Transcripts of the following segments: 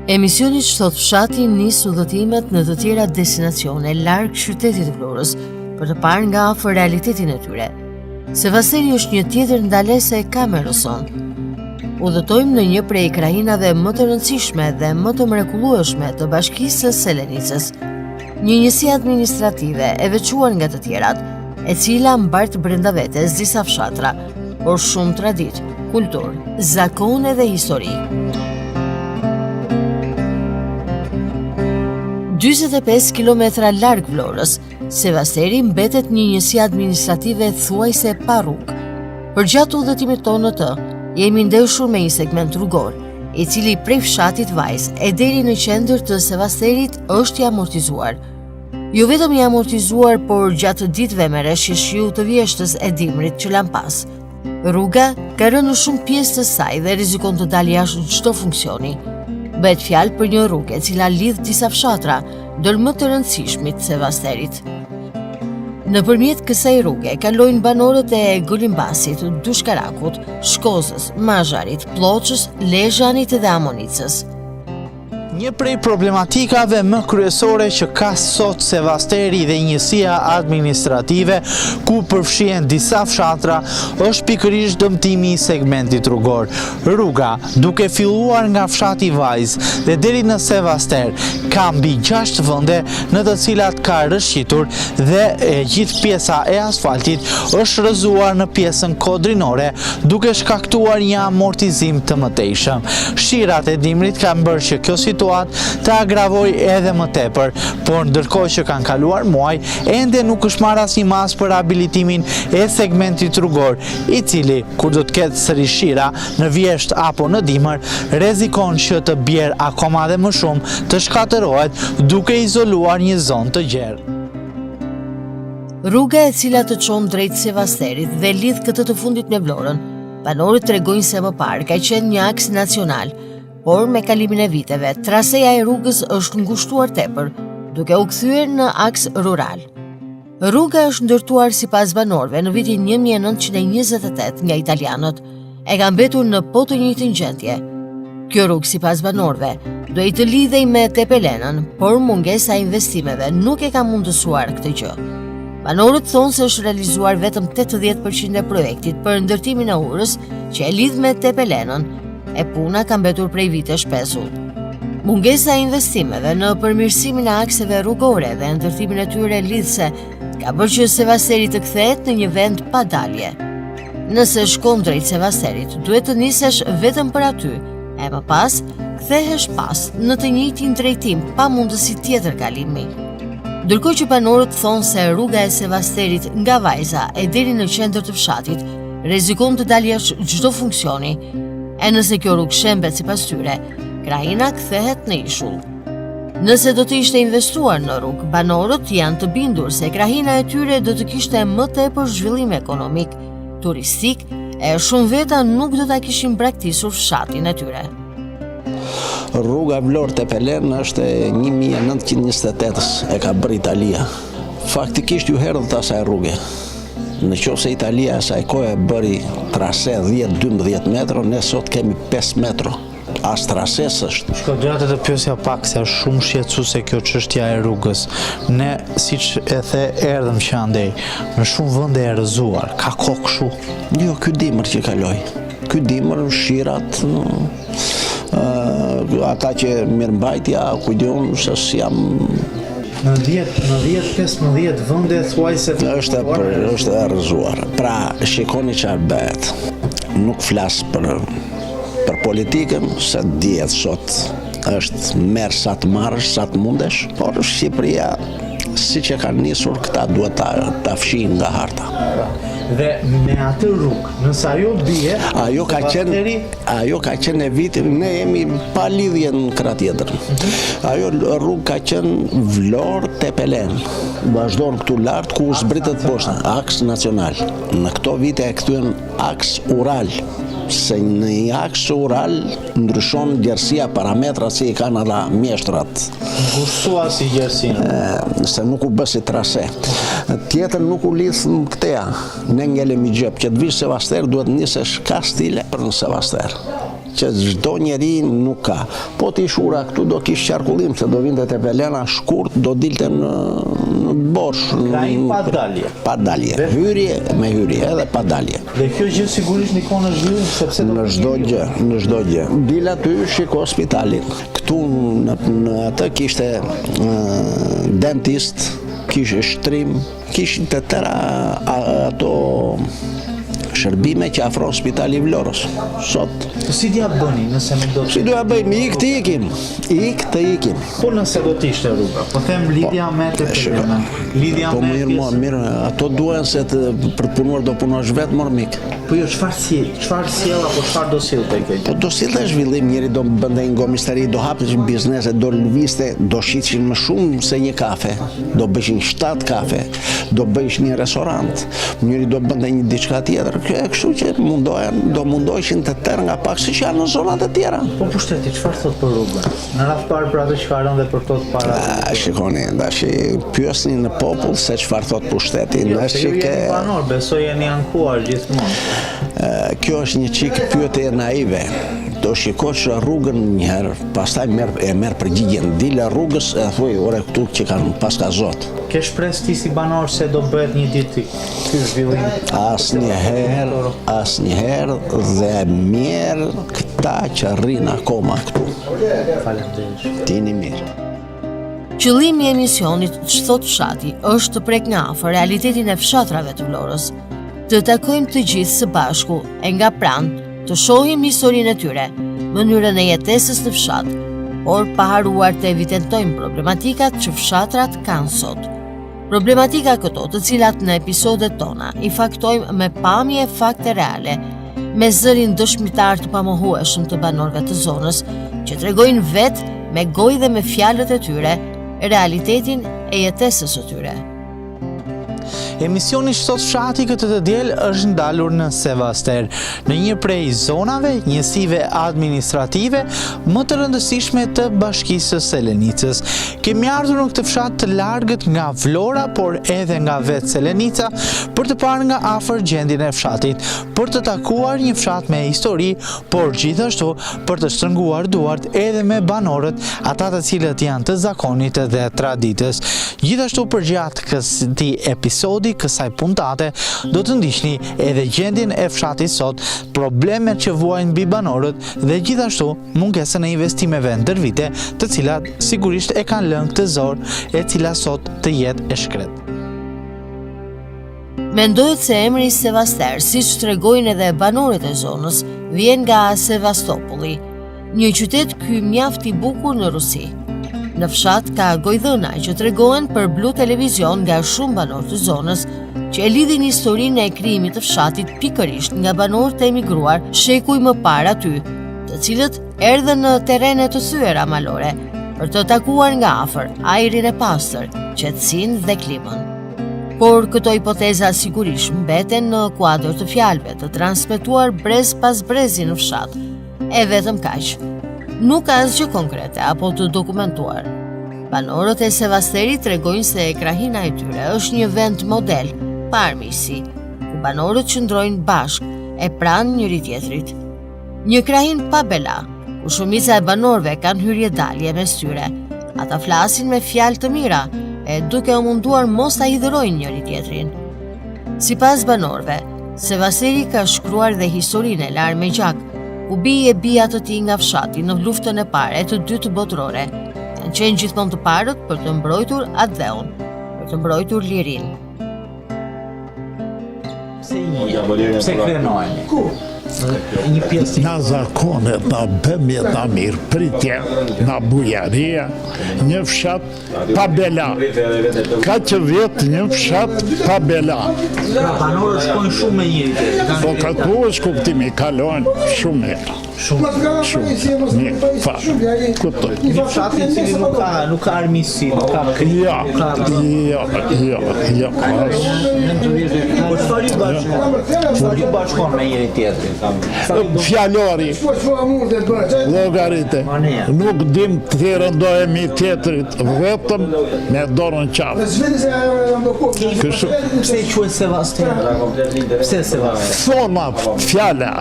Emisioni Ç'thotë fshati nis udhëtimet në të tjera destinacione larg qytetit të Vlorës për të parë nga afër realitetin e tyre. Sevasteri është një tjetër ndalesë e kamerës sonë. Udhëtojmë në një prej krahinave më të rëndësishme dhe më të mrekullueshme të bashkisë së Selenicës. Një njësi administrative e veçuar nga të tjerat, e cila mbart brenda vetes disa fshatra, por shumë traditë, kulturë, zakone dhe histori. 45 km larg Vlorës, Sevasteri mbetet një njësi administrative thuajse pa rrugë. Përgjatë udhëtimit tonë në të, jemi ndeshur me një segment rrugor, i cili prej fshatit Vajzë e deri në qendër të Sevasterit është i amortizuar. Jo vetëm i amortizuar, por gjatë ditëve me reshje shiu të vjeshtës e dimrit që lamë pas. Rruga ka rënë në shumë pjesë të saj dhe rrezikon të dalë jashtë çdo funksioni. Bëhet fjalë për një rrugë e cila lidh disa fshatra, ndër më të rëndësishmit të Sevasterit. Nëpërmjet kësaj rruge kalojnë banorët e Golimbasit, Dushkarakut, Shkozës, Mazharit, Plloçës, Lezhanit dhe Amonicës. Një prej problematikave më kryesore që ka sot Sevasteri dhe njësia administrative, ku përfshihen disa fshatra, është pikërisht dëmtimi i segmentit rrugor. Rruga, duke filluar nga fshati Vajzë dhe deri në Sevaster, ka mbi 6 vende në të cilat ka rrëshqitur dhe e gjithë pjesa e asfaltit është rrëzuar në pjesën kodrinore, duke shkaktuar një amortizim të mëtejshëm. Shirat e dimrit kanë bërë që kjo situatë të agravojë edhe më tepër, por ndërkohë që kanë kaluar muaj, ende nuk është marrë asnjë masë për rehabilitimin e segmentit rrugor, i cili, kur do të ketë sërish shira, në vjeshtë apo në dimër, rrezikon që të bjerë akoma dhe më shumë, të shkatërrohet, duke izoluar një zonë të gjerë. Rruga e cila të çon drejt Sevasterit dhe lidh këtë të fundit me Vlorën, banorët tregojnë se më parë ka qenë një aks nacional, por me kalimin e viteve, traseja e rrugës është ngushtuar tepër, duke u kthyer në aks rural. Rruga është ndërtuar sipas banorëve në vitin 1928 nga italianët e ka mbetur në po të njëjtën gjendje. Kjo rrugë sipas banorëve duhej të lidhej me Tepelenën, por mungesa e investimeve nuk e ka mundësuar këtë gjë. Banorët thonë se është realizuar vetëm 80% e projektit për ndërtimin e urës që e lidh me Tepelenën, e puna ka mbetur prej vitesh pezull. Mungesa e investimeve në përmirësimin e akseve rrugore dhe ndërtimin e tyre lidhëse ka bërë që Sevasteri të kthehet në një vend pa dalje. Nëse shkon drejt Sevasterit, duhet të nisesh vetëm për aty, e më pas kthehesh pas në të njëjtin drejtim pa mundësi tjetër kalimi. Ndërkohë që banorët thonë se rruga e Sevasterit nga Vajza e deri në qendër të fshatit rrezikon të dalë jashtë çdo funksioni. E nëse kjo rrugë shembet sipas tyre, krahina kthehet në ishull. Nëse do të ishte investuar në rrugë, banorët janë të bindur se krahina e tyre do të kishte më tepër zhvillim ekonomik, turistik, e shumë veta nuk do ta kishin braktisur fshatin e tyre. Rruga Vlorë Tepelenë është e 1928-ës, e ka bërë Italia. Faktikisht ju erdhët asaj rruge. Në qoftë se Italia asaj kohe bëri trase 10-12 metro, ne sot kemi 5 metro. As trase s'është. Shiko, doja të të pyesja pak se është shumë shqetësuese kjo çështja e rrugës. Ne, siç e the, erdhëm që andej. Në shumë vende e rrëzuar. Ka kohë kështu? Jo, ky dimër që kaloi. Ky dimër, shirat, ata që mirëmbajtja, ku di unë, se s'jam Në 10, në 10, 15 vende thuajse është e është e rrëzuar. Pra, shikoni çfarë bëhet. Nuk flas për Për politikën, se dihet sot është merr sa të marrësh, sa të mundesh, por Shqipëria siç e kanë nisur këta duhet ta ta fshijnë nga harta. Dhe me atë rrugë, nëse ajo bie, ajo ka qenë ajo ka qenë e vitit, ne jemi pa lidhje në krah tjetër. Mhm. Ajo rrugë ka qenë Vlorë Tepelenë. Vazhdon këtu lart ku zbritet poshtë, aks nacional. Në këto vite e kthyen aks ural. Se në një aks ural ndryshon gjerësia parametrat si i kanë ata mjeshtrat. Ngushtua si gjerësinë. Se nuk u bë si trase. Tjetër nuk u lidh në këteja. Ne ngelemi xhep. Që të vish Sevaster duhet nisesh Kastile për në Sevaster. Që çdo njeri nuk ka. Po të ish ura këtu do kish qarkullim, se do vinte Tepelena shkurt, do dilte në, në Borsh. Krahinë pa dalje. Pa dalje. Hyrje me hyrje, edhe pa dalje. Dhe kjo gjë sigurisht ndikon në zhvillim, sepse do në çdo gjë, në çdo gjë. Dil aty, shiko spitalin. Këtu në, në atë kishte dentist, kishte shtrim, Kishin të tëra ato shërbime që afron spitali i Vlorës. Sot. Po si do ia bëni nëse nuk do të Si do ia bëjmë? Ik të ikim. Ik të ikim. Po nëse do të ishte rruga. Po them lidhja me Tepelenën. Lidhja po, me mirë, mo, mirë, ato duhen se të, për të punuar do punosh vetë mor mik. Po jo çfarë si, çfarë sjell apo çfarë do sillte kjo gjë? Po do sillte zhvillim, njeri do bënte një gomisteri, do hapte biznese, do lëvizte, do shitshin më shumë se një kafe. Do bëjshin 7 kafe, do bëjsh një restorant, njëri do bënte një diçka tjetër, kjo e kështu që mundohen, do mundoheshin të tërë nga pak siç janë në zonat e tjera. Po pushteti, çfarë thotë për rrugën? Në radhë parë për atë që ka rënë dhe për këto të para. A, shikoni, dashi, pyesni në popull se çfarë thotë pushteti. Jo, se ju jeni banor, besoj jeni ankuar gjithmonë. Kjo është një çikë pyetje naive. Do shikosh rrugën një herë, Pastaj merr e merr përgjigjen, dil rrugës e thuaj ore këtu që kanë paska zot. Ke shpresë ti si banor se do bëhet një ditë ky zhvillim? Asnjëherë, asnjëherë dhe mjerë këta që rrinë akoma këtu. Faleminderit. T'jeni mirë. Qëllimi i emisionit Ç'thotë fshati është të prekë nga afër realitetin e fshatrave të Vlorës. Të takojmë të gjithë së bashku e nga pranë të shohim historinë e tyre, mënyrën e jetesës në fshat, por pa harruar të evidentojmë problematikat që fshatrat kanë sot. Problematika këto të cilat në episodet tona i faktojmë me pamje e fakte reale, me zërin dëshmitar të pamohueshëm të banorëve të zonës, që tregojnë vetë me gojë dhe me fjalët e tyre realitetin e jetesës së tyre. Emisioni Ç'thotë fshati këtë të diel është ndalur në Sevaster, në një prej zonave, njësive administrative më të rëndësishme të bashkisë së Selenicës. Kemi ardhur në këtë fshat të largët nga Vlora, por edhe nga vetë Selenica, për të parë nga afër gjendjen e fshatit, për të takuar një fshat me histori, por gjithashtu për të shtrënguar duart edhe me banorët, ata të cilët janë të zakonit dhe traditës. Gjithashtu përgjatë këtij episodi, kësaj puntate, do të ndiqni edhe gjendjen e fshatit sot, problemet që vuajnë mbi banorët dhe gjithashtu mungesën e investimeve ndër vite, të cilat sigurisht e kanë lënë këtë zonë e cila sot të jetë e shkretë. Mendohet se emri Sevaster, siç tregojnë edhe banorët e zonës, vjen nga Sevastopoli, Një qytet ky mjaft i bukur në Rusi. Në fshat ka gojëdhëna që tregohen për Blu Televizion nga shumë banorë të zonës, që e lidhin historinë e krijimit të fshatit pikërisht nga banorë të emigruar shekuj më parë aty, të cilët erdhën në terrene të thyera malore për të takuar nga afër ajrin e pastër, qetësinë dhe klimën. Por këto hipoteza sigurisht mbeten në kuadër të fjalëve të transmetuar brez pas brezi në fshat, E vetëm kaq. Nuk ka asgjë konkrete apo të dokumentuar. Banorët e Sevasterit tregojnë se krahina e tyre është një vend model, pa armiqësi, ku banorët qëndrojnë bashkë e pranë njëri-tjetrit. Një krahinë pa bela, ku shumica e banorëve kanë hyrje dalje mes tyre. Ata flasin me fjalë të mira e duke u munduar mos ta hidhërojnë njëri-tjetrin. Sipas banorëve, Sevasteri ka shkruar dhe historinë e larë me gjak, ku bij e bija të tij nga fshati në luftën e parë e të dytë botërore, kanë qenë gjithmonë të parët për të mbrojtur atdheun, për të mbrojtur lirinë. Pse një? Pse krenoheni? Ku? Një pjesë Na zakonet, na bëmjet, na mirëpritja, na bujaria, një fshat pa bela. Kaq vjet një fshat pa bela. Pra banorët shkojnë shumë me njëri-tjetrin. Po këtu është kuptimi, kalojnë shumë mirë. Shumë, shumë, mirë, fare, kuptoj. Një fshat i cili nuk ka, nuk ka armiqësi, nuk ka krim, jo, nuk ka... Jo, jo, jo, Po çfarë ju bashkon? Çfarë ju bashkon me njëri tjetrin? Fjalori, llogarite, nuk dim t'i rëndohemi tjetrit, vetëm me dorën qafë. Kështu. Pse quhet Sevaster? Pse Sevaster? Thona fjala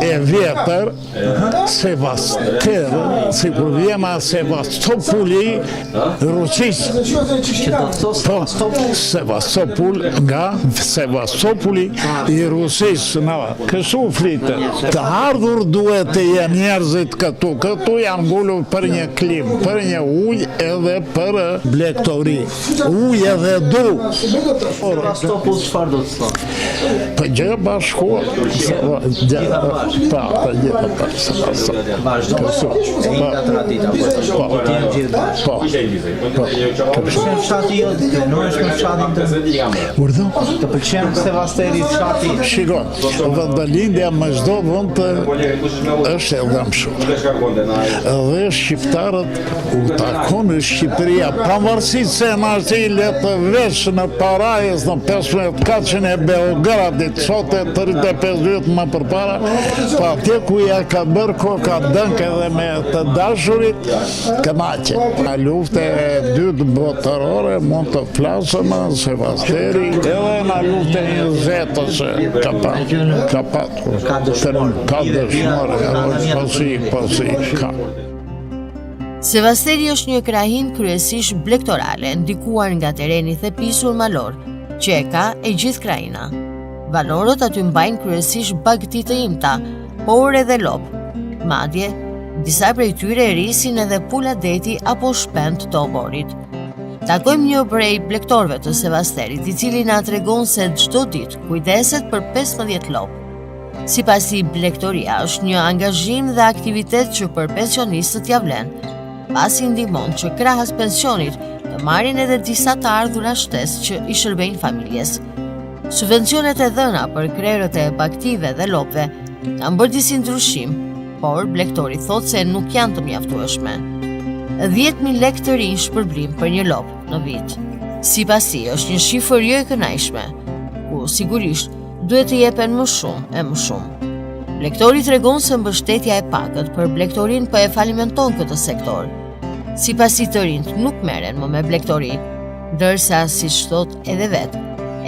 e vjetër Sevaster, sikur vjen nga Sevastopoli Rusisë. Që do të thotë Po, Sevastopol nga Sevastopoli i Rusisë, në kështu flitet. Të ardhur duhet të jenë njerëzit këtu, këtu janë ngulur për një klimë, për një ujë edhe për blegtori. Ujë edhe dru. Sevastopol çfarë do të thotë? Të gjitha bashkuar. Gjitha bashkë. Pa, të gjitha bashkë. Vazhdo. E njëjta tradita, po Po. po të jenë gjithë bashkë. Po. Po. Të pëlqen fshati jot, krenohesh me fshatin tënd? Urdhë? Të pëlqen Sevasteri fshati? Shiko, vendlindja më çdo vend është e dhembshur. Dhe shqiptarët U takon Shqipëria, pavarësisht se na le të vesh në parajsë në 15 katëshin e Beogradit, sot e 35 vjet më përpara, po atje ku ja ka bërë koka dënk edhe me të dashurit, kënaqe. Nga lufta e dytë botërore mund të flasëm Sevasteri, edhe nga lufta e njëzetës ka pa, ka patur. Ka dëshmorë. Ka dëshmorë, po si, po si, ka. Sevasteri është një krahinë kryesisht blegtorale, ndikuar nga terreni i thepisur malor, që e ka e gjithë krahina. Banorët aty mbajnë kryesisht bagëti të imta, por edhe lopë. Madje, disa prej tyre rrisin edhe pula deti apo shpendë të oborrit. Takojmë një prej blegtorëve të Sevasterit, i cili na tregon se çdo ditë kujdeset për 15 lopë. Sipas tij, blegtoria është një angazhim dhe aktivitet që për pensionistët ia vlen, pasi ndihmon që krahas pensionit të marrin edhe disa të ardhura shtesë që i shërbejnë familjes. Subvencionet e dhëna për krerët e bagëtive dhe lopëve kanë bërë disi ndryshim, por blegtori thotë se nuk janë të mjaftueshme. 10.000 lekë të rinj shpërblim për një lopë në vit. Sipas tij, është një shifër jo e kënaqshme, ku sigurisht duhet të jepen më shumë e më shumë. Blegtori tregon se mbështetja e pakët për blegtorinë po e falimenton këtë sektor. Sipas tij të rinjtë nuk merren më me blegtori, ndërsa siç thotë edhe vetë,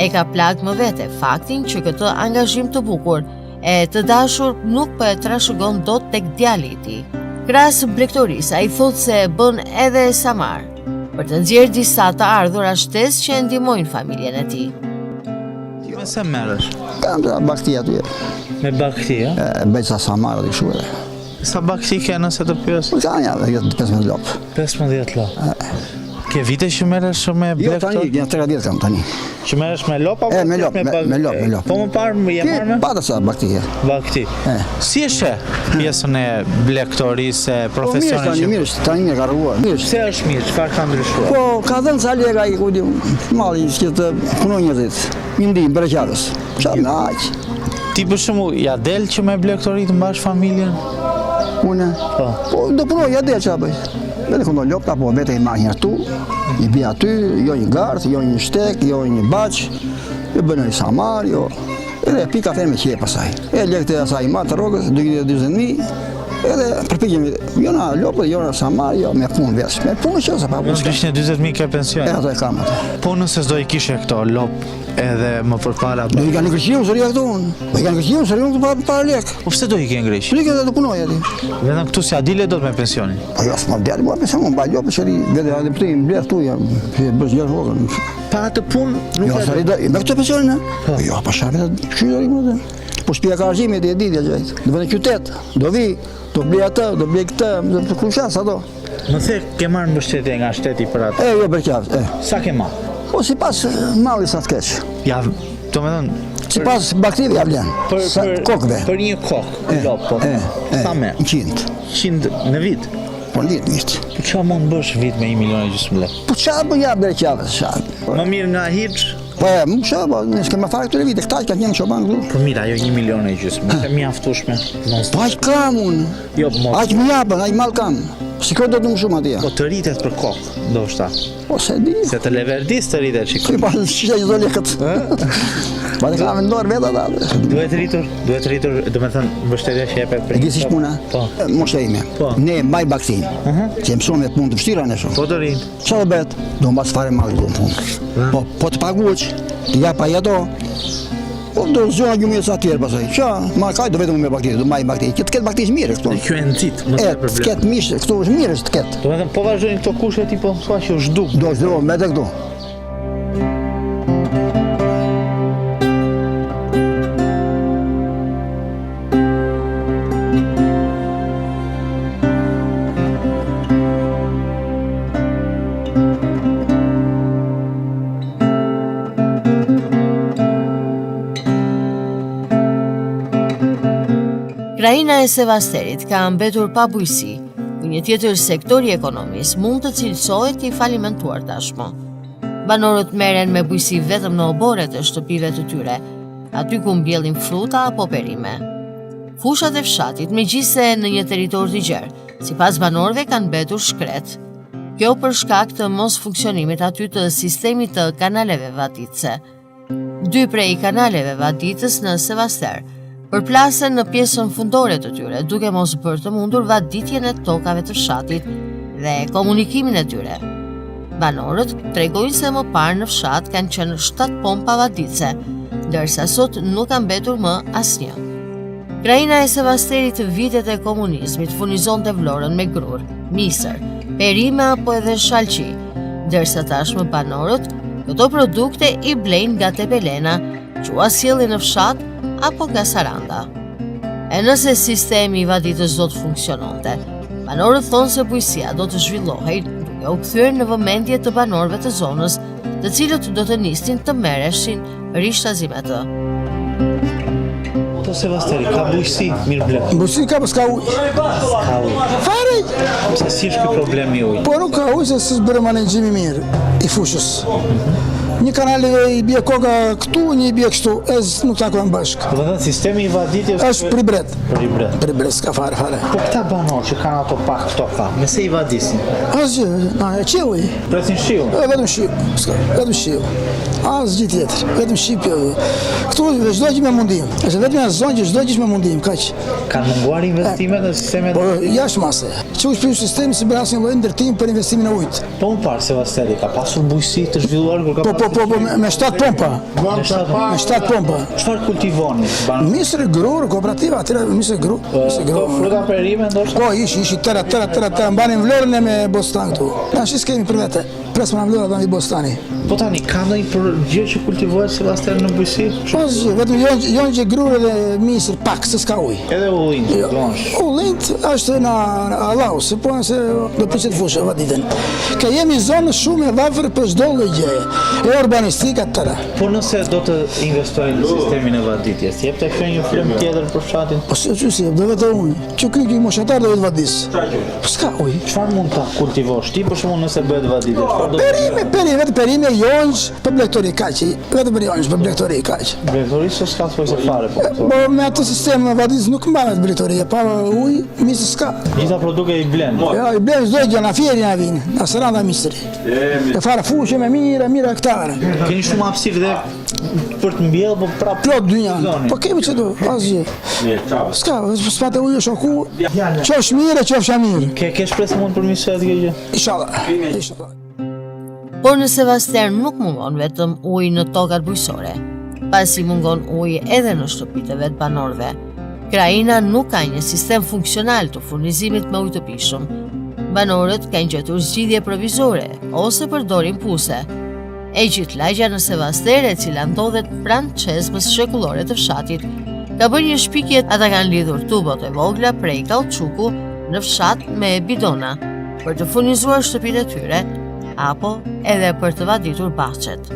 e ka plagë më vete faktin që këtë angazhim të bukur e të dashur nuk po e trashëgon dot tek djali i tij. Krahas blegtorisë, ai thotë se bën edhe samar, për të nxjerrë disa të ardhura shtesë që e ndihmojnë familjen e tij. Ti me se merresh? Kam të bagëti aty. Me bagëti, a? E, bëj ca samar dhe kështu edhe. Sa bagëti ke nëse të pyes? Po kam ja, 15 lopë. 15 lopë. Ke vite që merresh me jo, blegtor? Jo, tani, janë 3 vjet kam tani. Që merresh me lopë apo e, me lopë, me, me lopë, me lopë. Po më parë më je marrë me? Pa të sa bagëti. Bagëti. Si e sheh pjesën e blegtorisë, po, profesionin që... Po mirë, tani mirë ka rruar. Mirë. Pse është mirë, çfarë ka ndryshuar? Po, ka dhënë ca lekë ai, ku di unë, malli që të punojnë njerëzit. Një ndihmë bereqarës. Qa me aq? Ti për shembull, ia del që me blegtori të mbash familjen? Unë? Po. Po, do punoj, ia del ça bëj. Vete këndo lopët, apo vete i marr një këtu, i bie aty, jo një gardh, jo një shteg, jo një baç, jo bën një samar, jo... Edhe pi kafe me qejf pastaj. E lekët e asaj i marr të rrogës, 240.000, edhe përpiqemi, jo na lopët, jo na samar, jo me punë veç. Me punë që sa pa punë. 240.000 ke pension. E ato e kam ato. Po nëse s'do i kishe këto lopë edhe më përpara. Do i kanë Greqi, unë këtu unë. Do i kanë Greqi, unë këtu para para lek. Po pse do i kanë Greqi? Lekë do punoj aty. Vetëm këtu s'ia dile dot me pensionin. Po jo, s'më del mua pension, unë mbaj lopë që ri, vetë atë prim, mbledh këtu jam, bëj gjë vogël. Pa atë punë nuk jo, e do. Me këtë pensionin, e? Po. Jo, pa sharë, që do rimë dhe. Po shtëpia ka harxhime, ti e di, djalë. Do vë në qytet, do vi, do blej atë, do blej këtë, do të kusha, sa do. Më the, ke marrë mbështetje nga shteti për atë? E, jo, për qafë, e. Sa ke marrë? Po, sipas mallit sa të kesh. Ja, domethënë... Sipas bagëtive ia vlen, për, sa për, kokëve. Për një kokë, lopë, po. E, e, sa merr? 100. 100 në vit? Po në vit, vit. Po ça mund bësh vit me 1 milion e gjysmë lekë? Po ça bën ja bërë qafës, ça? Më mirë nga hiç? Po e, më kështë, po, ne s'kemë fare këtyre vite, këta që kanë qenë çoban këtu. Po mirë, ajo 1 milion e gjysmë, është e mjaftueshme. Po aq kam unë. Jo, mos. Aq më japën, aq mall kam. Si kjo do të më shumë atje. Po të rritet për kokë, ndoshta. Po s'e di. Se të leverdis të rritet çik. Si pa shisha i zoli këtë. Po të kam në dorë vetë ata. Duhet rritur, duhet rritur, domethënë mbështetja që jepet për. E di si puna? Po. Mosha ime. Po. Ne mbaj baktin. Ëh. Mhm. Që mësuam me punë të vështira ne shumë. Po të rinj. Çfarë do bëhet? Do mbas fare malli do punë. Po, po të paguhet, të jap ai ato. Po do zgjona gjumje sa tjerë pastaj. Ça, ma kaj do vetëm me bakti, do mbaj bakti. Që të ketë bakti është mirë këtu. Kjo e nxit, më se problem. Të ketë mish, këtu është mirë të ketë. Domethënë po vazhdojnë këto kushte ti po thua që është zhduk. Do zhduk me të këtu. Krahina e Sevasterit ka mbetur pa bujqësi, ku një tjetër sektor i ekonomisë mund të cilësohet i falimentuar tashmë. Banorët merren me bujqësi vetëm në oborret e shtëpive të tyre, aty ku mbjellin fruta apo perime. Fushat e fshatit, megjithëse në një territor të gjerë, sipas banorëve kanë mbetur shkretë. Kjo për shkak të mosfunksionimit aty të sistemit të kanaleve vaditëse. Dy prej kanaleve vaditës në Sevaster përplasen në pjesën fundore të tyre, duke mos bërë të mundur vaditjen e tokave të fshatit dhe komunikimin e tyre. Banorët tregojnë se më parë në fshat kanë qenë 7 pompa vaditëse, ndërsa sot nuk ka mbetur më asnjë. Krahina e Sevasterit vitet e komunizmit furnizonte Vlorën me grurë, misër, perime apo edhe shalqi, ndërsa tashmë banorët këto produkte i blejnë nga Tepelena, që ua sjellin në fshat apo nga Saranda. E nëse sistemi i vaditës do të funksiononte, banorët thonë se bujqësia do të zhvillohej duke u kthyer në vëmendje të banorëve të zonës, të cilët do të nisnin të merreshin rishtazi me të. Po Sevasteri, ka bujqësi, mirë ble. Bujqësi ka, po s'ka ujë. S'ka ujë. Fare! Pse si është ky problem i ujit? Po nuk ka ujë se s'është bërë menaxhimi mirë i fushës. Një kanal i bie koka këtu, një i bie kështu, e nuk takojnë bashkë. Do të thënë sistemi i vaditjes është pribret. Pribret. Pribret s'ka fare fare. Po këta banorë që kanë ato pak toka, me se i vadisin? Asgjë, na e qielli. Presin shiun. E vetëm shiu, s'ka, vetëm shiu. Asgjë tjetër, vetëm shi po. Këtu çdo gjë me mundim. Është vetëm një zonë që çdo gjë me mundim, kaq. Kanë munguar investimet në sistemet. Po jashtë mase. Që u shpiu sistemi s'i bën asnjë lloj ndërtim për investimin e ujit. Po më parë Sevasteri ka pasur bujqësi të zhvilluar kur ka po, po, po, po, me, me 7 pompa. Me 7 pompa. Çfarë kultivoni? Misër, grurë, kooperativa, atyre misër grurë, misër grurë. Fruta perime ndoshta? Po, ish, ish, tëra, tëra, tëra, tëra, mbanin Vlorën e me bostan këtu. Tash s'kemi për vete. Pres më Vlora tani bostani. Po tani ka ndonjë për gjë që kultivohet Sevaster në bujqësi? Po, asgjë, vetëm jonxhë, jonxhë grurë dhe misër pak, se s'ka ujë. Edhe ullinj, jo. Ullinjt është në Allahu, se po nëse do prishet fushë vaditen. Ka jemi zonë shumë e varfër për çdo lloj gjëje. E urbanistika të tëra. Po nëse do të investojnë në sistemin e vaditjes, jepte kjo një frymë tjetër për fshatin? Po si, si, si, do vetë unë. Që ky ky moshatar do vetë vadis. Po s'ka ujë. Çfarë mund ta kultivosh ti për shembull nëse bëhet vaditje? Çfarë do? Perime, perime, vetëm perime, jonxhë, për blegtori kaq, vetëm për jonxhë, për blegtori kaq. Blegtori sot s'ka thuajse fare po. Po me atë sistem vaditës nuk mbahet blegtoria, pa ujë, misër s'ka. Gjitha produkte i blen. Ja, i blen çdo gjë, nga Fieri na vin, nga Saranda misri. E fare fushë me mijëra, mijëra hektarë. Keni shumë hapësirë dhe për të mbjellë, po prapë. Plot dynja. Po kemi që do, asgjë. S'ka, s'pate ujë shoku. Qofsh mirë, qofsh mirë. Ke ke shpresë mund përmirësohet kjo gjë? Inshallah. Inshallah. Por në Sevaster nuk mungon vetëm uji në tokat bujqësore, pasi mungon uji edhe në shtëpitë e vetë banorëve. Krahina nuk ka një sistem funksional të furnizimit me ujë të pijshëm. Banorët kanë gjetur zgjidhje provizore ose përdorin puse. E gjithë lagja në Sevaster, e cila ndodhet pranë çezmës shekullore të fshatit, ka bërë një shpikje ata kanë lidhur tubot e vogla prej kauçuku në fshat me bidona për të furnizuar shtëpitë e tyre apo edhe për të vaditur bahçet.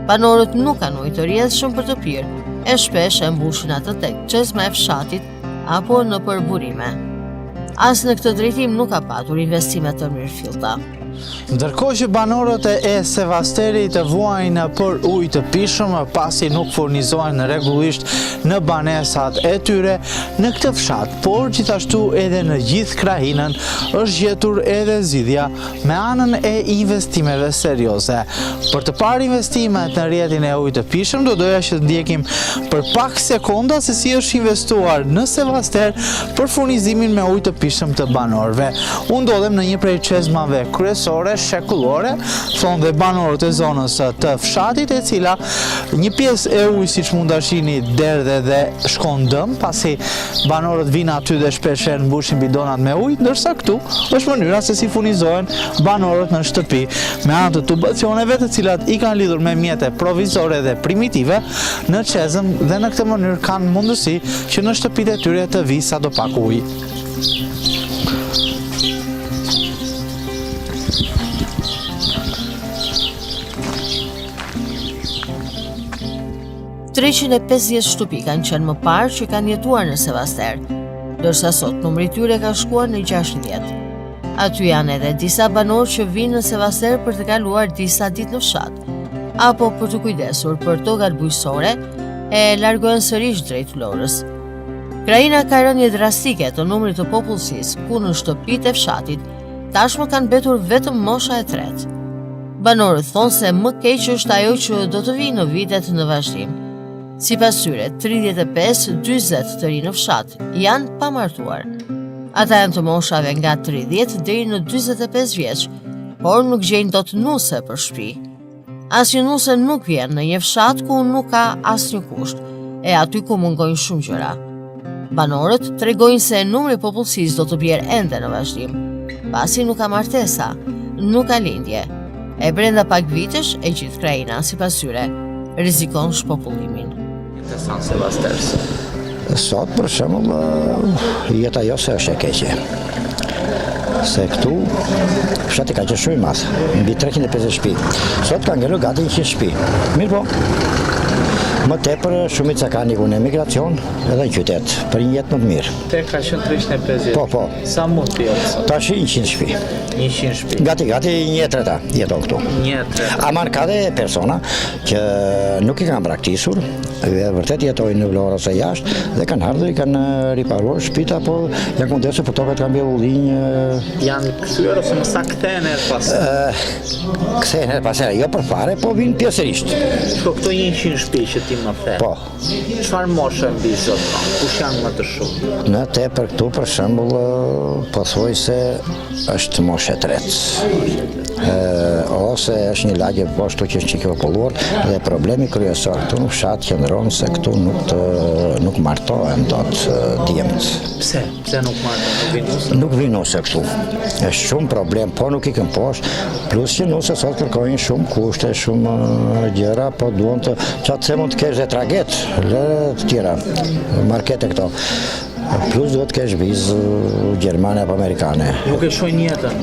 Banorët nuk kanë ujë të rrjedhshëm për të pirë, e shpesh e mbushin atë tek çezma e fshatit apo nëpër burime. As në këtë drejtim nuk ka patur investime të mirëfillta. Ndërkohë që banorët e Sevasterit vuajnë për ujë të pijshëm pasi nuk furnizohen rregullisht në banesat e tyre në këtë fshat, por gjithashtu edhe në gjithë krahinën është gjetur edhe zgjidhja me anën e investimeve serioze. Për të parë investimet në rrjetin e ujit të pijshëm, do doja që të ndjekim për pak sekonda se si është investuar në Sevaster për furnizimin me ujë të pijshëm të banorëve. Unë ndodhem në një prej çezmave kryesore, shekullore, thonë dhe banorët e zonës të fshatit, e cila një pjesë e ujit siç mund ta shihni derdhet dhe shkon dëm, pasi banorët vijnë aty dhe shpeshherë mbushin bidonat me ujë, ndërsa këtu është mënyra se si furnizohen banorët në shtëpi me anë të tubacioneve të cilat i kanë lidhur me mjete provizore dhe primitive në çezëm dhe në këtë mënyrë kanë mundësi që në shtëpitë e tyre të vijë sado pak ujë. 350 shtëpi kanë qenë më parë që kanë jetuar në Sevaster, ndërsa sot numri i tyre ka shkuar në 60. Aty janë edhe disa banorë që vijnë në Sevaster për të kaluar disa ditë në fshat, apo për t'u kujdesur për tokat bujqësore e largohen sërish drejt Vlorës. Krahina ka rënie drastike të numrit të popullsisë, ku në shtëpitë e fshatit tashmë kanë mbetur vetëm mosha e tretë. Banorët thonë se më keq është ajo që do të vijë në vitet në vazhdim. Sipas tyre, 35-40 të rinj në fshat janë pa martuar. Ata janë të moshave nga 30 deri në 45 vjeç, por nuk gjejnë dot nuse për shtëpi. Asnjë nuse nuk vjen në një fshat ku nuk ka asnjë kusht, e aty ku mungojnë shumë gjëra. Banorët tregojnë se numri i popullsisë do të bjerë ende në vazhdim, pasi nuk ka martesa, nuk ka lindje. E brenda pak vitesh e gjithë krahina, sipas tyre, rrezikon shpopullimin. Interesant Sevaster. Sot, për shembull, jeta jo se është e keqe. Se këtu, fshati ka qenë shumë i madh, mbi 350 shtëpi. Sot ka ngelur gati 100 shtëpi. Mirëpo, më tepër shumica kanë ikur në emigracion edhe në qytet, për një jetë më të mirë. Te ka qenë 350? Po, po. Sa mund të jetë sot? Tashi 100 shtëpi. 100 shtëpi. Gati, gati një e treta jeton këtu. Një e treta. Aman ka dhe persona që nuk i kanë braktisur, dhe vërtet jetojnë në Vlorë ose jashtë, dhe kanë ardhur, i kanë riparuar shpita, po janë kujdesur për tokat kanë mbjellë ullinj. Janë kthyer ose më saktë kthehen herë pas? Kthehen herë pas here, jo për fare, po vijnë pjesërisht. Po këto 100 shtëpi që ti më the. Po. Çfarë moshe mbizotëron? Kush janë më të shumtë? Më tepër këtu për shembull pothuajse është moshë e tretë. Ose është një lagje po ashtu që është çikë e populluar dhe problemi kryesor këtu në fshat qëndron se këtu nuk të nuk martohen dot djemtë. Pse? Pse nuk martohen? Nuk vijnë nuse? Nuk vijnë nuse këtu. Është shumë problem, po nuk ikën poshtë, plus që nuse sot kërkojnë shumë kushte, shumë gjëra, po duan të, ça të mund të kesh dhe traget, dhe të tjera, markete këto. Plus duhet të kesh vizë gjermane apo amerikane. Nuk e shohin jetën.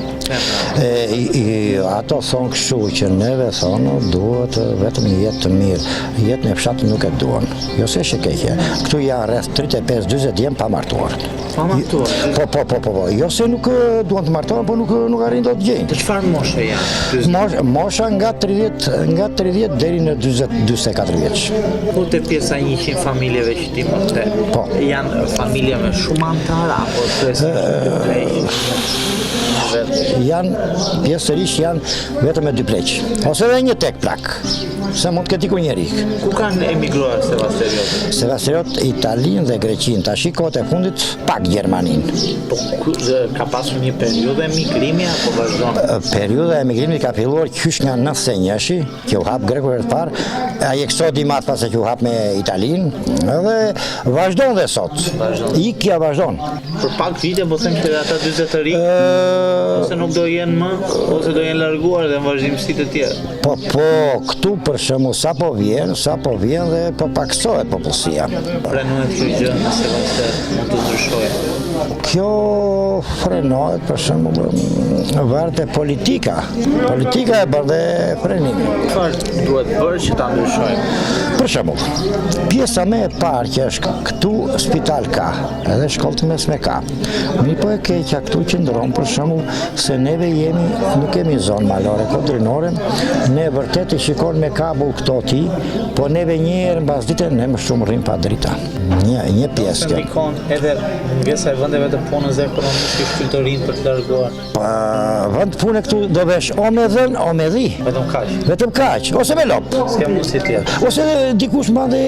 E, i, ato thonë kështu që neve thonë duhet vetëm një jetë të mirë. Jetën e fshatit nuk e duan. Jo se është e keqe. Këtu janë rreth 35-40 djem pa martuar. Pa martuar? Po, po, po, po, po. Jo se nuk duan të martohen, po nuk nuk arrijnë dot të gjejnë. Të çfarë moshe janë? Mosh, mosha nga 30 nga 30 deri në 40 44 vjeç. Po te pjesa 100 familjeve që ti më the. Po. Janë familje me shumë anëtarë apo të Janë pjesërisht janë vetëm me dy pleq ose edhe një tek plak. Se mund të ketë ikur njeri. Ku kanë emigruar Sevasteriot? Sevasteriot, Italinë dhe Greqinë. Tashi kohët e fundit, pak Gjermaninë. Po, ku, ka pasur një periudhë emigrimi apo vazhdon? Periudha e emigrimit ka filluar qysh nga 91-shi, që u hap greku herë të parë, ai eksodi i madh pastaj që u hap me Italinë, edhe vazhdon dhe sot. Vazhdon. Ikja vazhdon. Për pak vite, po them që edhe ata 40 të rinj, ose nuk do jenë më, ose do jenë larguar dhe në vazhdimësi të tjerë. Po, po, këtu për shembull, sa po vjen, sa po vjen dhe po pakësohet popullsia. Pranohet kjo gjë në Sevaster mund të ndryshojë. Kjo frenohet për shembull varet te politika. Politika e bën dhe frenimin. Çfarë duhet bërë që ta ndryshojmë? Për shembull, pjesa më e parë që është këtu spital ka, edhe shkollë të mesme ka. Mirëpo e keqja këtu qëndron për shembull se neve jemi, nuk kemi zonë malore, kodrinore, ne vërtet i shikon me kabull këto ti, po neve një herë mbas dite ne më shumë rrim pa drita. Një, një pjesë kjo. Ndikon edhe mungesa e vendeve të punës dhe ekonomisë që shtyn të rinjtë për të larguar. Pa, vend pune këtu do vesh o me dhen, o me dhi. Vetëm kaq. Vetëm kaq, ose me lopë. S'ke mundësi tjetër. Ose dikush mban dhe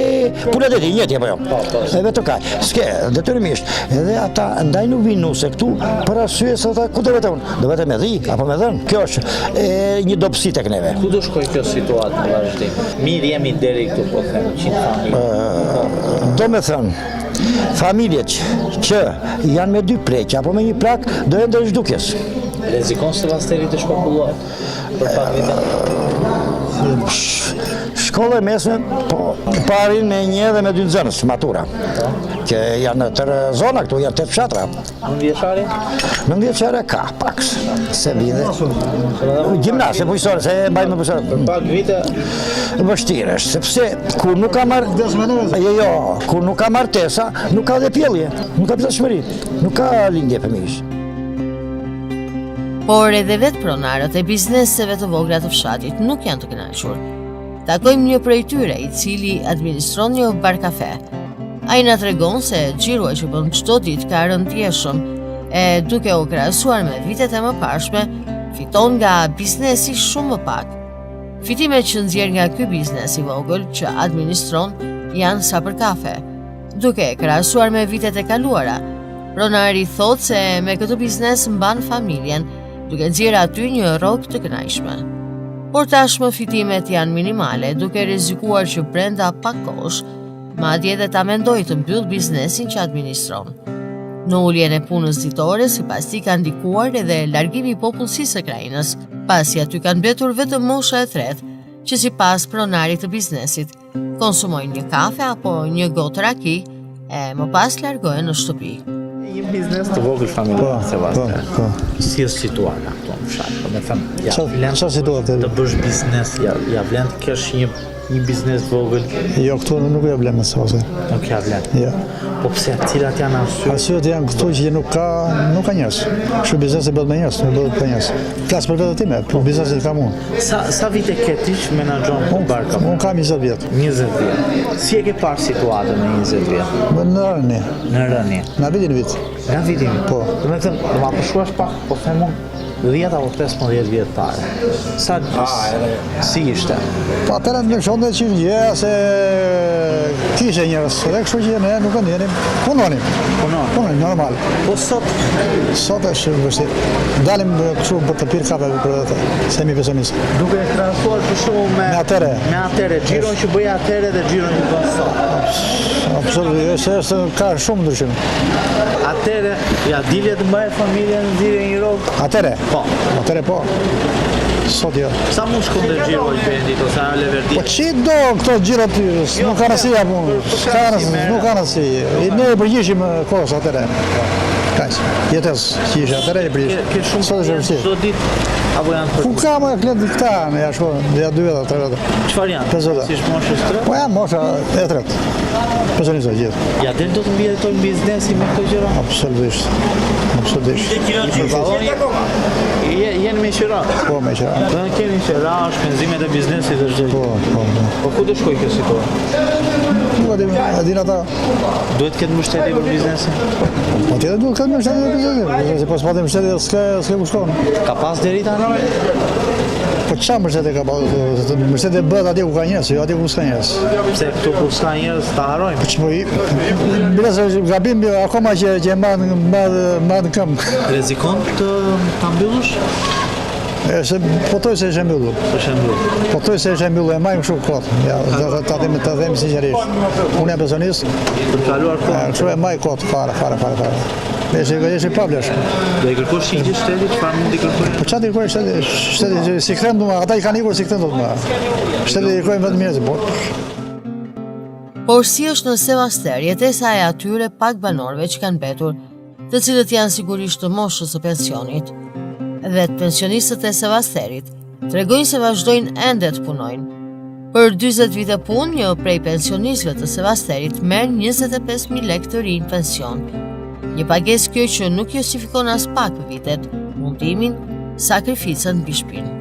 pula dhe ti, njëti apo jo. Po, po. E vetëm kaq. S'ke, detyrimisht. Edhe ata ndaj nuk vinë nuse këtu, për arsye se ata ku do vete unë? Do vete me dhi, apo me dhen. Kjo është e, një dobësi tek neve. Ku do shkojë kjo situatë në vazhdim? Mirë jemi deri këtu, po them, 100 familje. Do me thënë, familjet që janë me dy pleq apo me një plak, do jenë drejt zhdukjes. Rrezikon Sevasteri të shpopullohet për pak vite? Shkolla e mesme, po, parin me një dhe me dy nxënës, matura, po. që janë në tërë zona këtu, janë tetë fshatra. Nëntëvjeçare? Nëntëvjeçare ka, pak, se vide. Gjimnaz, e bujqësore, se e mbajmë bujqësore. Për pak vite? Vështirë është, sepse kur nuk ka marrë... Jo, jo, kur nuk ka martesa, nuk ka dhe pjellje, nuk ka pjellshmëri, nuk ka lindje fëmijësh. Por edhe vetë pronarët e bizneseve të vogla të fshatit nuk janë të kënaqur. Takojmë një prej tyre, i cili administron një bar kafe. Ai na tregon se xhiroja që bën çdo ditë ka rënë ndjeshëm, e duke u krahasuar me vitet e mëparshme, fiton nga biznesi shumë më pak. Fitimet që nxjerr nga ky biznes i vogël që administron janë sa për kafe. Duke e krahasuar me vitet e kaluara, pronari thotë se me këtë biznes mban familjen, duke nxjerrë aty një rrogë të kënaqshme. Por tashmë fitimet janë minimale, duke rrezikuar që brenda pak kohësh, madje edhe ta mendojë të mbyllë biznesin që administron. Në uljen e punës ditore, sipas tij ka ndikuar edhe largimi i popullsisë së krahinës, pasi aty kanë mbetur vetëm mosha e tretë, që sipas pronarit të biznesit, konsumojnë një kafe apo një gotë raki e më pas largohen në shtëpi. Një biznes të vogël familjar po, Sebastian. Po, po. Si është situata këtu në fshat? Domethënë, ia vlen ça situatë të bësh biznes, ia ia vlen të kesh një një biznes të vogël. Jo, këtu nuk ia vlen më Sebastian. Nuk ia vlen. Jo. Po pse, cilat janë arsyet? Arsyet janë këtu që nuk ka nuk ka njerëz. Kështu biznesi bëhet me njerëz, nuk bëhet pa njerëz. Flas për veten time, për biznesin kam unë. Sa sa vite ke ti që menaxhon këtë bar kafe? Unë kam 20 vjet. 20 vjet. Si e ke parë situatën në 20 vjet? Më në rënie. Në rënie. Nga viti në vit. Nga viti në vit. Po. Domethënë, do ma përshkruash pak, po them unë 10 apo 15 vjet parë. Sa si ishte? Po atëherë ndryshonte që gjëja se kishte njerëz, dhe kështu që ne nuk e ndjenim, punonim. Punonim. Punonim normal. Po sot sot është vështirë. Dalim kështu për të pirë kafe për vete, se jemi pensionistë. Duke e krahasuar për shembull me me atëherë. Me atëherë, xhiron që bëje atëherë dhe xhiron që bën sot. Absolutisht, është është ka shumë ndryshim. Atëherë, ia dilje të mbaje familjen në nxirrje një rrogë? Atëherë? Po. Atëherë po. Sot jo. Sa mund shkonte xhiro i vendit ose ajo leverdi? Po ç'i do këto xhiro ty, jo, nuk ka rëndësi apo, s'ka rëndësi, nuk ka rëndësi. Ne i përgjigjeshim kohës atëherë. Kaq. Jetës që ishte atëherë i përgjigjeshim. Ke shumë sot është vështirë. Çdo ditë apo janë për. Ku ka më klientë këta, në ja shkon, ja dy veta, tre veta. Çfarë janë? Pesë veta. Si është moshës tre? Po janë mosha e tretë. Pensionistë gjithë. Ia del do të mbijetojë biznesi me këto gjëra? Absolutisht. Absolutisht. I përballoni? Jeni me qira? Po, me qira. Do të keni qira, shpenzimet e biznesit dhe çdo gjë. Po, po, po. Po ku do shkojë kjo situatë? Nuk e di, e din ata. Duhet të ketë mbështetje për biznesin? Po tjetër duhet të ketë mbështetje për biznesin. Biznesi po s'pati mbështetje, s'ka s'ka ku shkon. Ka pas deri tani? Po çfarë mbështetje ka pas? Mbështetje bëhet atje ku ka njerëz, jo atje ku s'ka njerëz. Pse këtu ku s'ka njerëz ta harrojmë? Po ç'po i Bile se është gabim akoma që që e mban mban mban këmbë. Rrezikon të ta mbyllësh? Është pothuajse është e mbyllur. Është e mbyllur. Pothuajse është e mbyllur, e mbajmë kështu kot. Ja, do të ta them ta them sinqerisht. Unë jam pensionist. Për të kaluar kohën. Kështu e mbaj kot fare, fare, fare, fare. Është është i pavlefshëm. Do i kërkosh një gjë shtetit, çfarë mund t'i kërkojë? Po çfarë t'i kërkojë shteti? Shteti s'i kthen dot më, ata i kanë ikur s'i kthen dot më. Shteti i kërkojnë vetëm njerëzit, po. Por si është në Sevaster, jetesa e atyre pak banorëve që kanë mbetur? të cilët janë sigurisht të moshës së pensionit. Vetë pensionistët e Sevasterit tregojnë se vazhdojnë ende të punojnë. Për 40 vite punë, një prej pensionistëve të Sevasterit merr 25.000 lekë të rinj pension. Një pagesë kjo që nuk justifikon aspak vitet, mundimin, sakrificën mbi shpinë.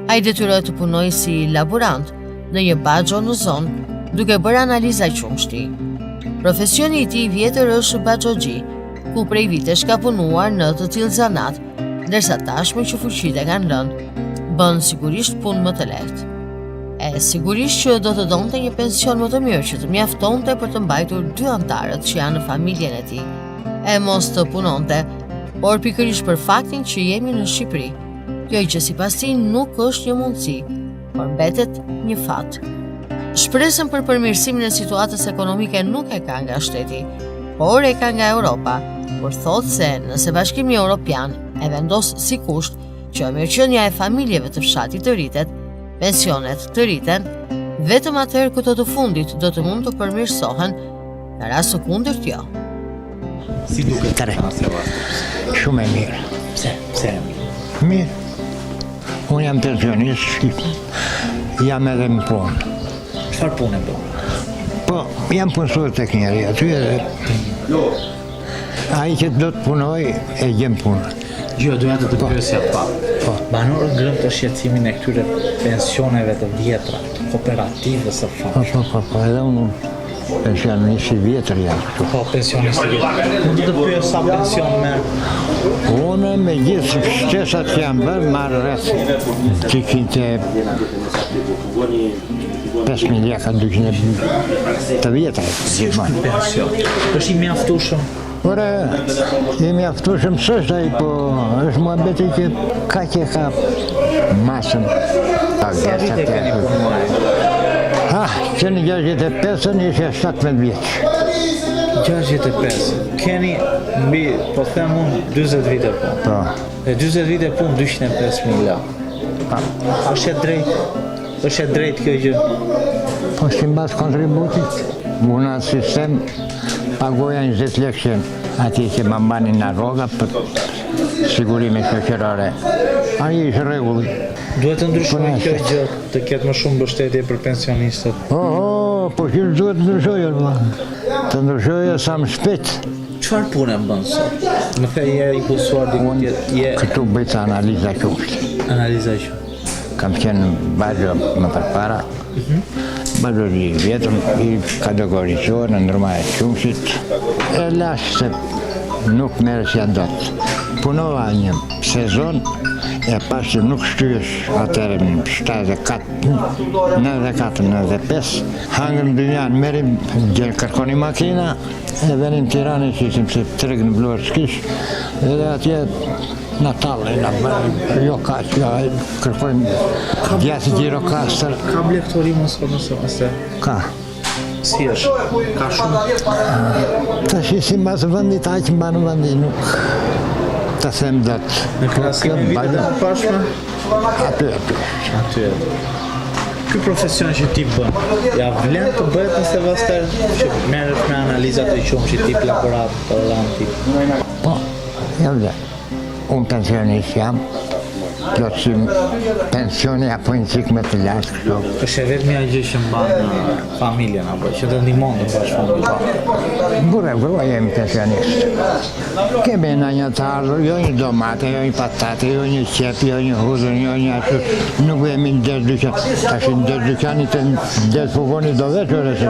Ai detyrohet të punojë si laborant në një baxho në zonë, duke bërë analiza qumështi. Profesioni i tij i vjetër është baxhoxhi, ku prej vitesh ka punuar në të tillë zanat, ndërsa tashmë që fuqitë e kanë lënë, bën sigurisht punë më të lehtë. E sigurisht që do të donte një pension më të mirë që të mjaftonte për të mbajtur dy anëtarët që janë në familjen e tij. E mos të punonte, por pikërisht për faktin që jemi në Shqipëri. Kjo gjë sipas tij nuk është një mundësi, por mbetet një fat. Shpresën për përmirësimin e situatës ekonomike nuk e ka nga shteti, por e ka nga Europa, por thotë se nëse Bashkimi Europian e vendos si kusht që mirëqenia e familjeve të fshatit të rritet, pensionet të rriten, vetëm atëherë këto të fundit do të mund të përmirësohen, në rast të kundërt jo. Si duket Tre. Shumë e mirë. Pse? Pse e mirë? Mirë. Unë jam pensionist, jam edhe në punë. Çfarë pune bën? Po, jam punësuar tek njëri aty edhe ai që do të punoj e gjen punën. Jo, doja të të po. pyesja pak. Po. Banorët ngrenë këtë shqetësimin e këtyre pensioneve të vjetra, të kooperativës së famshme. Po, po, po, po, edhe unë Pensionist i vjetër jam këtu. Po, pensionist i vjetër. Mund të të pyes sa pension merr? Unë me gjithë shtesat që janë bërë, marr rreth 205.000 lekë, 200 të vjetra. Si është ky pension? Është i mjaftueshëm? Ore, i mjaftueshëm s'është ai, po është muhabeti që kaq e ka masën. Sa vite keni punuar? Ha, që në 65-ën isha 17 vjeç. 65. Keni mbi, po them unë, 40 vite punë. Po. Dhe 40 vite punë 205.000 lekë. Po. A është e drejtë? Është e drejtë kjo gjë? Po simbas kontributit, unë atë sistem paguaja 20 lekë që atje që ma mbanin nga rroga për sigurime shoqërore. Ai ishte rregulli. Duhet të ndryshojë kjo gjë, të ketë më shumë mbështetje për pensionistët. Oho, po kjo duhet të ndryshojë, vëlla. Të ndryshojë sa më shpejt. Çfarë pune bën sot? Më the je i punësuar diku tjetër, je Këtu bëj ca analiza qumështi. Analiza qumështi. Kam qenë baxho më përpara, baxho i vjetër, i kategorizuar në ndërmarrje të qumështit, e lashë se nuk merresha dot. Punova një sezon, e pashë që nuk shtyhesh atëherë në 74, 94, 95, hangërm dynjanë, merrim, kërkonim makina, e venim Tiranë, që ishim se treg në Vlorë s'kish, edhe atje Na tallin, na bënë, jo kaq, jo, kërkojmë djathë Gjirokastër. Ka blegtori mos po nëse ose? Ka. Si është? Ka shumë? Tash simbas vendit, aq mban vendi, nuk të them dot. Në krahasim me vitet e mëparshme? Aty, aty. Aty, aty. Ky profesion që ti bën, ja vlen të bëhet në Sevaster, që merresh me analizat e qumështit tip laborator, tip. Po, ja vlen. Unë pensionist jam, plotësim pensioni apo një çikë më të lartë kështu. Është e vetmja gjë që mban familjen apo që të ndihmon të mbash familjen. Po. Burrë e grua jemi pensionist. Kemi në një të ardhur, jo një domate, jo një patate, jo një qepë, jo një hudhër, jo një ashtu. Nuk jemi në derë dyqan. Tash në derë dyqanit e në derë furgonit do veç ore se.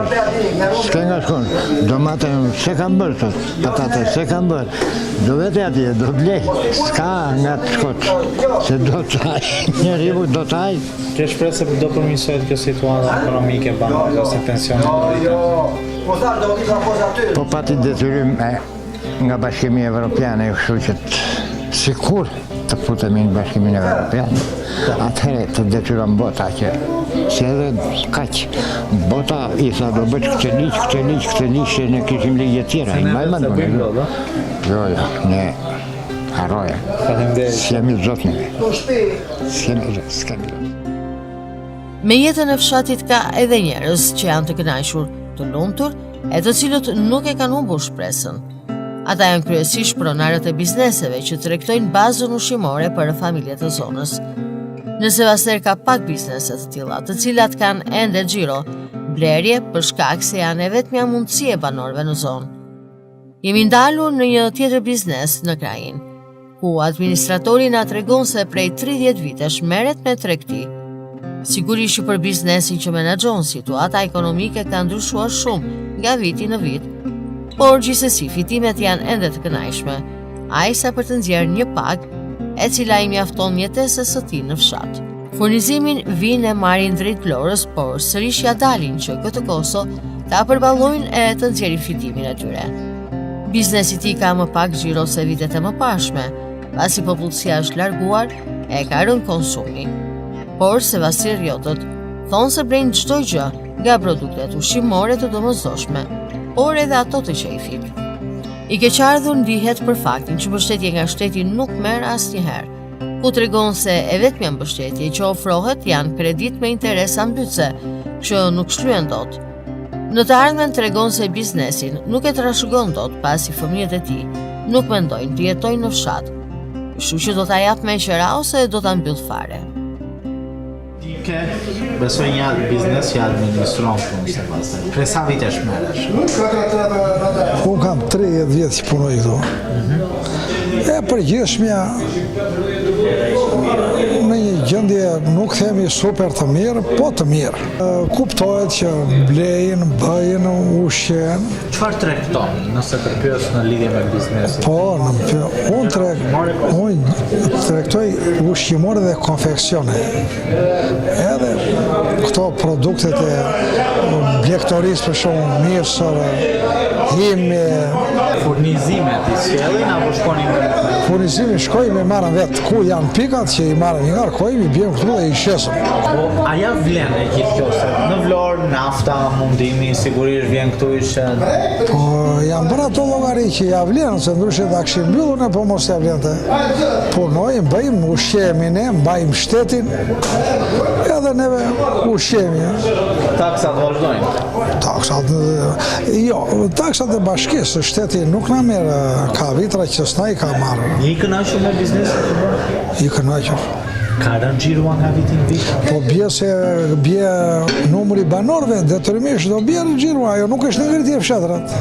S'ke nga shkon. Domate s'e kam bërë sot. Patate s'e kam bërë. Do vete atje, do blej, s'ka nga të shkosh, se do të hajë, njeriu do të hajë. Ke shpresë se do përmirësohet kjo situata ekonomike banorëve ose pensionet do rriten? Po pati detyrim e, nga Bashkimi Evropian e kështu që sikur të futemi në Bashkimin Evropian, atëherë të detyron bota që se edhe kaq bota i tha do bësh këtë ligj, këtë ligj, këtë ligj, se ne kishim ligje tjera. Se ne s'e bëjmë dot, a? Jo, jo, ne harroje. Faleminderit. S'jemi zot ne. S'jemi zot, s'kemi zot. Me jetën e fshatit ka edhe njerëz që janë të kënaqur, të lumtur, e të cilët nuk e kanë humbur shpresën. Ata janë kryesisht pronarët e bizneseve që tregtojnë bazën ushqimore për familjet e zonës. Në Sevaster ka pak biznese të tilla, të cilat kanë ende xhiro, blerje për shkak se janë e vetmja mundësi e banorëve në zonë. Jemi ndalur në një tjetër biznes në krahinë, ku administratori na tregon se prej 30 vitesh merret me tregti. Sigurisht që për biznesin që menaxhon, situata ekonomike ka ndryshuar shumë nga viti në vit, por gjithsesi fitimet janë ende të kënaqshme, aq sa për të nxjerrë një pagë e cila i mjafton jetesës së tij në fshat. Furnizimin vijnë e marrin drejt Vlorës, por sërish ia dalin që këtë kosto ta përballojnë e të nxjerrin fitimin e tyre. Biznesi i tij ka më pak xhiro se vitet e mëparshme, pasi popullsia është larguar e ka rënë konsumi. Por sevasterjotët thonë se blejnë çdo gjë nga produktet ushqimore të domosdoshme, por edhe ato të qejfit. I keqardhur ndihet për faktin që mbështetje nga shteti nuk merr asnjëherë, ku tregon se e vetmja mbështetje që ofrohet janë kreditë me interesa mbytëse, që nuk shlyhen dot. Në të ardhmen tregon se biznesin nuk e trashëgon dot pasi fëmijët e tij nuk mendojnë të jetojnë në fshat. Kështu që do ta japë me qera ose do ta mbyllë fare. Ti ke, besoj një biznes që administron këtu në Sevaster. Prej sa vitesh merresh? Unë kam 30 vjet që punoj këtu. Mhm. E përgjithshmja në një gjendje nuk themi super të mirë, po të mirë. Kuptohet që blejnë, bëjnë, ushqen. Çfarë tregton, nëse të pyes në lidhje me biznesin? Po, në më pyes, unë treg, unë tregtoj ushqimore dhe konfeksione. Edhe këto produktet e blegtorisë për shembull, misër, hime. Furnizimet i sjellin apo shkoni me? Furnizimin shkojmë e marrim vetë, ku janë pikat që i marrim, i ngarkojmë, i biem këtu dhe i shesim. Po, a ja vlen e gjithë kjo se në Vlorë, nafta, mundimi, sigurisht vjen këtu i shet. Po, janë bërë ato llogari që ja vlen, se ndryshe ta kishim mbyllur ne, po mos ja vlente. Punojmë, bëjmë, ushqehemi ne, mbajmë shtetin, edhe neve ushqehemi. Taksat vazhdojnë? Taksat, jo, taksat e bashkisë, shteti nuk na merr, ka vitra që s'na i ka marrë. Je i kënaqur me biznesin që bën? I kënaqur. Ka rënë xhiroja nga viti në vit? Po bie se bie numri i banorëve, detyrimisht do bjerë xhiroja, ajo nuk është në ngritje fshatrat.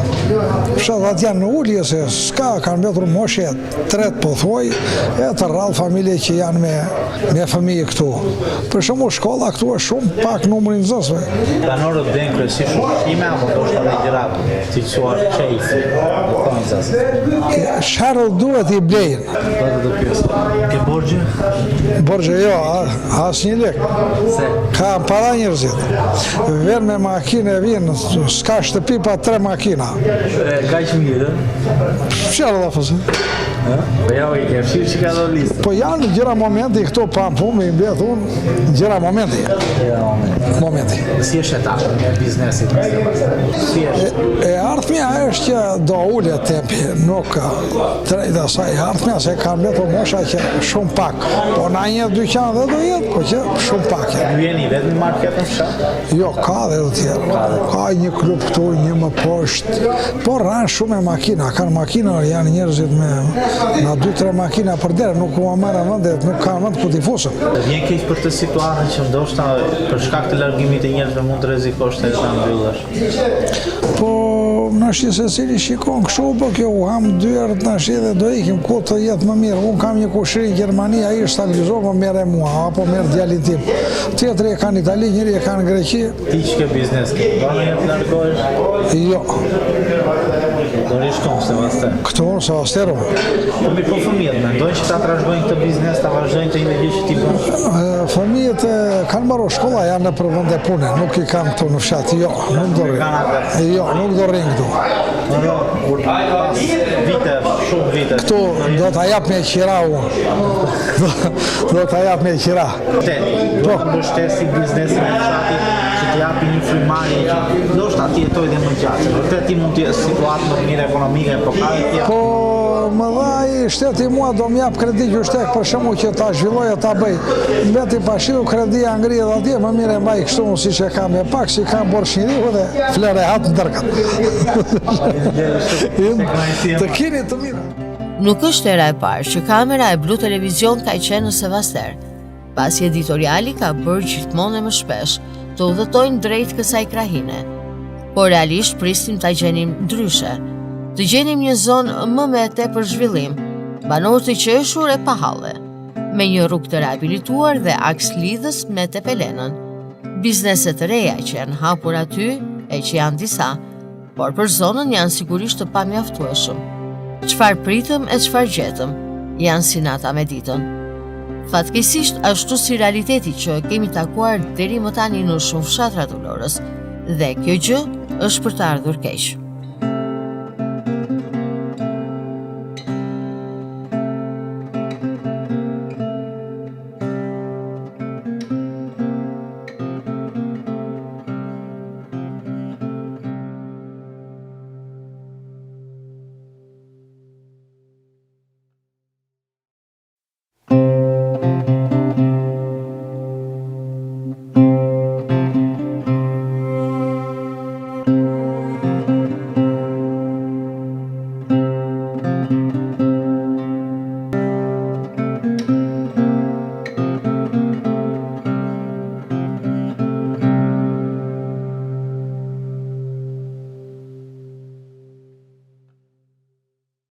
Fshatrat janë në ulje se s'ka, kanë mbetur moshë e tretë pothuaj, e të rrallë familje që janë me, me fëmijë këtu. Për shembull shkolla këtu është shumë pak numri i nxënësve. Banorët blejnë kryesisht ushqime apo ndoshta edhe gjëra cilësuar qejfi, në thonjëza. Çfarë duhet i blejnë? Do të të pyes. Ke borxhe? Borxhe jo, asnjë lek. Se? Ka para njerëzit. Vjen me makinë e vjen, s'ka shtëpi pa tre makina. E, kaq mirë, ë? Çfarë do fësë? Po ja, i ke fshirë që ka do listë. Po janë gjëra momenti këto pa më pumë, i mbledh unë, gjëra momenti. Gjëra momenti. Momenti. Si është e ardhmja e biznesit? Si është? E, e ardhmja është që do ulet tempi, nuk Drejt asaj e ardhmja se ka mbetur mosha që shumë pak. Po na një dyqan dhe do jetë, po që shumë pak. Ju jeni i vetmi market në fshat? Jo, ka dhe të tjerë. Ka një klub këtu, një më poshtë. Po ranë shumë e makina, kanë makina, janë njerëzit me na 2-3 makina për derë, nuk ua marrë vendet, nuk kanë vend ku t'i fusën. Të vjen keq për këtë situatë që ndoshta për shkak të largimit të njerëzve mund të rrezikosh të ta mbyllësh. Po, nashi secili shikon kështu, po kjo u ham dyert nashi dhe do ikim ku të jetë më mirë. Unë kam një kushëri në Gjermani, ai është stabilizuar, më merr e mua, apo merr djalin tim. Tjetri e ka në Itali, njëri e ka në Greqi. Ti që ke biznes, ke do në jetë largohesh? Jo. Do rrish këtu në Sevaster? Këtu në Sevaster, Po mi po fëmijët, mendojnë që ta trashëgojnë këtë biznes, ta vazhdojnë të njëjtën gjë që ti bën? Fëmijët kanë mbaru shkolla, janë nëpër vende pune, nuk i kam këtu në fshat, jo, nuk do rrinë. Jo, nuk do rrinë këtu. No, no, kur pas vite, shumë vite. Këtu do ta jap me qira unë. Do ta jap me qira. Te, do të mbështesi biznesin e fshatit që të japi një frymëmarrje që ndoshta të jetojë dhe më gjatë. Vërtet ti mund të jesh situatë më të mirë. drejta ekonomike, po ka dhe tjera. Po, më dha ai shteti mua do më jap kredi që shtek për shembull që ta zhvilloj e ta bëj. Mbeti pa shiu kredia ngri edhe atje, më mirë e mbaj kështu unë siç e kam e pak, si kam borxh njeriu dhe fle rehat në dërkat. Të keni të mira. Nuk është hera e parë që kamera e Blu Televizion ka qenë në Sevaster. Pasi editoriali ka bërë gjithmonë e më shpesh të udhëtojnë drejt kësaj krahine. Por realisht prisnim ta gjenim ndryshe. Të gjenim një zonë më me tepër zhvillim, banorë të qeshur e pa halle, me një rrugë të rehabilituar dhe aks lidhës me Tepelenën. Biznese të reja që janë hapur aty e që janë disa, por për zonën janë sigurisht të pamjaftueshëm. Çfarë pritëm e çfarë gjetëm, janë si nata me ditën. Fatkeqësisht, ashtu si realiteti që kemi takuar deri më tani në shumë fshatra të Vlorës, dhe kjo gjë është për të ardhur keq.